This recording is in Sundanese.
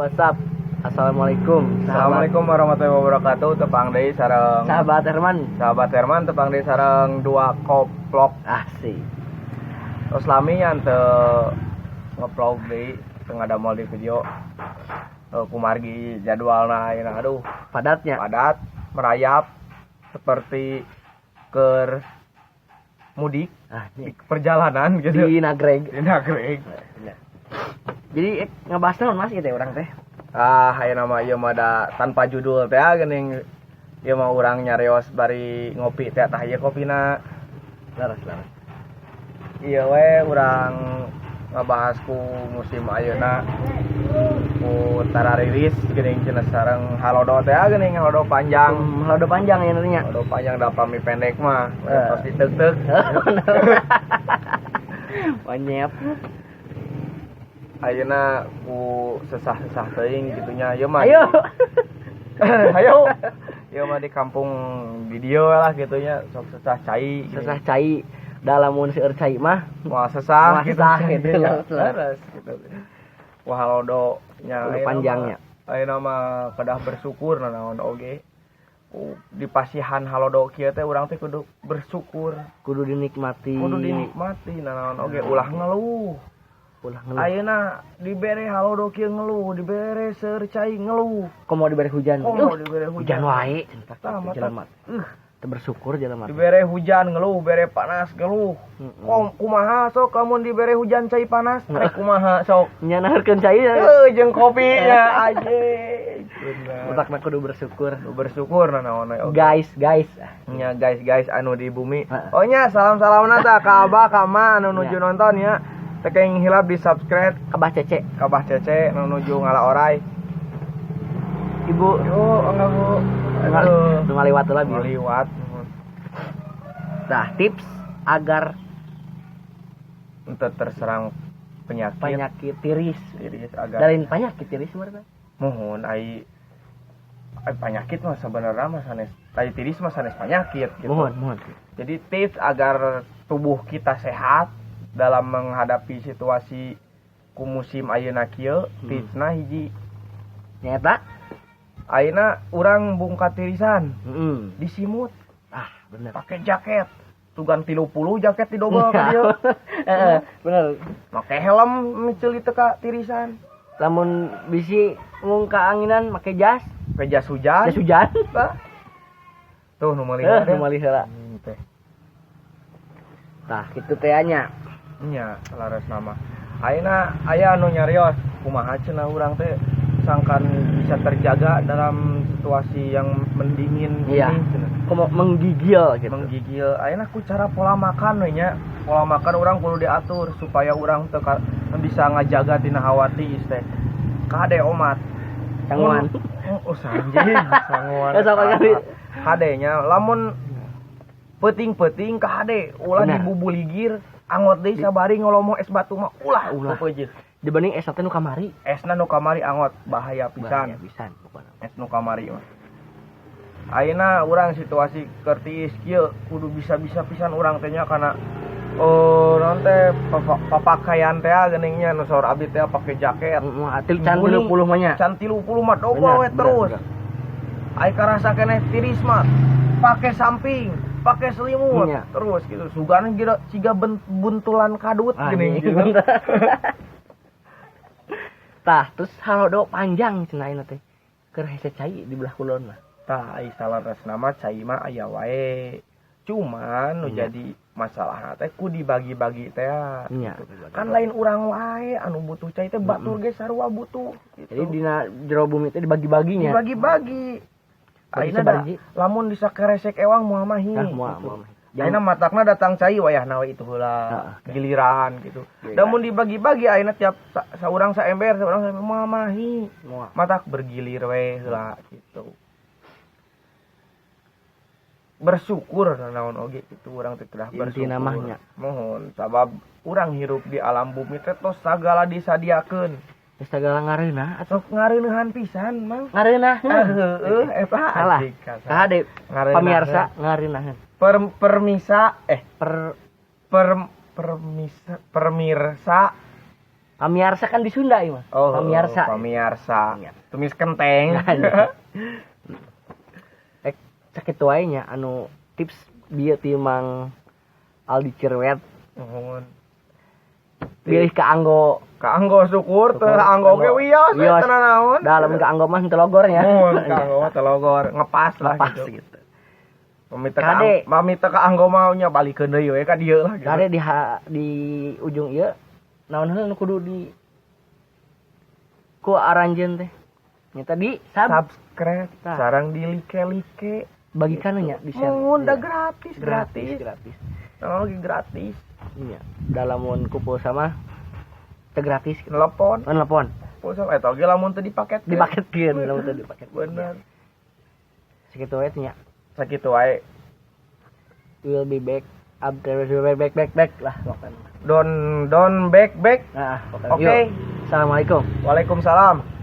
What's up? Assalamualaikum. Sahabat. Assalamualaikum warahmatullahi wabarakatuh. Tepang deui sareng Sahabat Herman. Sahabat Herman, tepang deui sareng dua koplok. Asik. Terus lami yang teu ngevlog deui, teu ngadamel di video. Kumargi jadwalna ayeuna, aduh, Padatnya. Padat, merayap seperti keur mudik Ah, di perjalanan gitu. di Nagreg. Di Nagreg. Jadi ngebahas naon, Mas, gitu ya urang teh? Ah, ayeuna mah ieu mah da tanpa judul teh geuning, ieu mah urang nyarios bari ngopi teh. Tah, ieu kopina. Laras, laras. Ieu we urang ngabahas ku musim ayeuna, ku tarariris geuning cenah sareng halodo teh geuning, halodo panjang. Halodo panjang ya nantinya. Halodo panjang da pami pendek mah tos diteuk-teuk. Monyet. Ayeuna ku sesah-sesah teuing kitu nya, ieu mah. Ayo. Ayo. Ieu mah di kampung di dieu lah gitu nya, sok sesah cai gini. Sesah cai, dalam mun seueur cai mah moal sesah moal gitu. Sesah gitu. Ya, leres gitu. Wah, halodo nya Halodo ayeuna panjangnya. mah, ayeuna mah kedah bersyukur nanaon oge. Di pasihan halodo kieu teh urang teh kudu bersyukur, Kudu dinikmati. Kudu dinikmati nanaon oge, ulah ngeluh. Ulah ngeluh. Ayeuna dibere halodo kieu ngeluh, dibere seueur cai ngeluh. Komo dibere hujan. Komo dibere hujan. Hujan wae cenah. Tah, mata. Jelema. Teu bersyukur jelema. Dibere hujan ngeluh, bere panas ngeluh. Kom kumaha sok lamun dibere hujan cai panas? Rek kumaha sok? Nya naharkeun cai ya. Heuh, jeung kopinya anjing. Bener. Otakna kudu bersyukur. Kudu bersyukur nanaon we oge. Guys, guys. Nya, guys, guys anu di bumi. Heeh. Oh nya, salam-salamna tah ka Abah ka Ma anu nuju Nya. Nonton ya. Teu kenging hilap di subscribe. Abah Cece. Ka Abah Cece nu nuju ngala orai. Ibu. Yo, enggak, Bu. Aduh. Nu ngaliwat heula bieu. Ngaliwat. Nah, tips agar Untuk terserang penyakit penyakit tiris. Tiris agar Dari penyakit tiris sebenarnya. Mohon, ai ai penyakit mah sebenarnya mah sanes, ai tiris mah sanes penyakit gitu. Mohon, mohon. Jadi tips agar tubuh kita sehat dalam menghadapi situasi ku musim ayeuna kieu, tipsna hiji. Nyata? Ayeuna urang bungka tirisan, disimut, Ah, bener. pakai jaket. Tugan 30 jaket didobel ka dieu. Heeh, bener. Make helm miceuli teu ka tirisan. Lamun bisi mung kaanginan make jas, Make jas hujan. Jas hujan. Tah. Tuh nu meuli. Eh, nu meuli heula. Teh. Tah, kitu teh nya. Nya, laras nama. Ayeuna aya anu nyarios, kumaha cenah urang teh sangkan bisa terjaga dalam situasi yang mendingin ini cenah. Komo menggigil gitu. Menggigil. Ayeuna ku cara pola makan we nya. Pola makan urang kudu diatur supaya urang teu bisa ngajaga tina hawa tiis teh. Kade omat. Sanguan. Oh, sanjing, sanguan. Eh, sok kali. Kade nya lamun peuting-peuting kade ulah dibubuligir angot deui sabari ngolomo es batu mah ulah. Ulah. Peupeujeuh. Dibanding es teh nu kamari. Esna nu kamari angot bahaya pisan. Bahaya pisan pokona. Es nu kamari mah. Ayeuna urang situasi keur tiis kieu kudu bisa-bisa pisan urang teh nya kana, oh, naon teh, papakaian teh geuning nya, nu saur abdi teh pake jaket. Heeh, atil can 30 mah nya. Can 30 mah dobel we terus. Ai karasa keneh tiris mah pake samping, pake selimut terus gitu. Sugana gira siga buntulan kadut Ah, geuning iya. gitu. Tah, terus halodo panjang cenah ayeuna teh. Keur hese cai di belah kulon mah. Tah, ai saleresna mah cai mah aya wae. Cuman nu jadi masalahna teh ku dibagi-bagi teh. Nya. Kan lain urang wae anu butuh cai teh, batur ge sarua butuh gitu. Jadi dina jero bumi teh dibagi-baginya. Dibagi-bagi. Bagi Ayeuna da, sabariji. Lamun disakeresek ewang moal mahi. Tah, moal, gitu. moal mahi. Ayeuna matakna datang cai wayahna we itu heula. Giliran gitu. Giliran. Da mun dibagi-bagi ayeuna tiap saurang saember, saurang saember moal mahi. Moal. Matak bergilir we heula gitu. Bersyukur naon oge gitu urang teh kedah bersyukur. Intina mah nya. Mohon, sabab urang hirup di alam bumi teh tos sagala disadiakeun. Geus sagala ngareunah atuh. Sok ngareuneuhan pisan, Mang. Ngareunah. Heeh, eta Salah. anjing, kasar. Kade Ngareunah. Pamirsa ngareunah. Permisa eh Per per permisa permirsa. Pamiarsa kan di Sunda ieu mah. Oh, pamiarsa. Pamiarsa. Pamiarsa. Tumis kenteng. Eh, sakitu wae nya anu tips bieu ti Mang Aldi Cirwet. Nuhun. Bilih kaanggo. Kaanggo syukur teu Syukur, anggo ge kaanggo. wios we Wios. teu nanaon. Dalam kaanggo mah teu logor nya. Muhun kaanggo mah teu logor, ngepas lah Lepas gitu. gitu. Mami teu Kade. mami teu kaanggo mah nya balikeun deui we ka dieu lah gitu. Kade di ujung ieu naon heula nu kudu di ku aranjeun teh. Nyata di sub Subscribe, Tah. sarang di like-like. Bagikan nya di share. Mun da Iya. gratis, Gratis, gratis. gratis. Naon lagi gratis. Iya. Dalam mun ku pulsa mah teu gratis gitu. Telepon, Oh, nelpon. pulsa eta oge lamun teu dipaket. Dipaketkeun lamun teu dipaket. Bener. Sakitu we teh nya. Sakitu wae. We'll be back after back back back back lah pokoknya. Don don back back. Nah, pokoknya. Oke. Yuk. Assalamualaikum. Waalaikumsalam.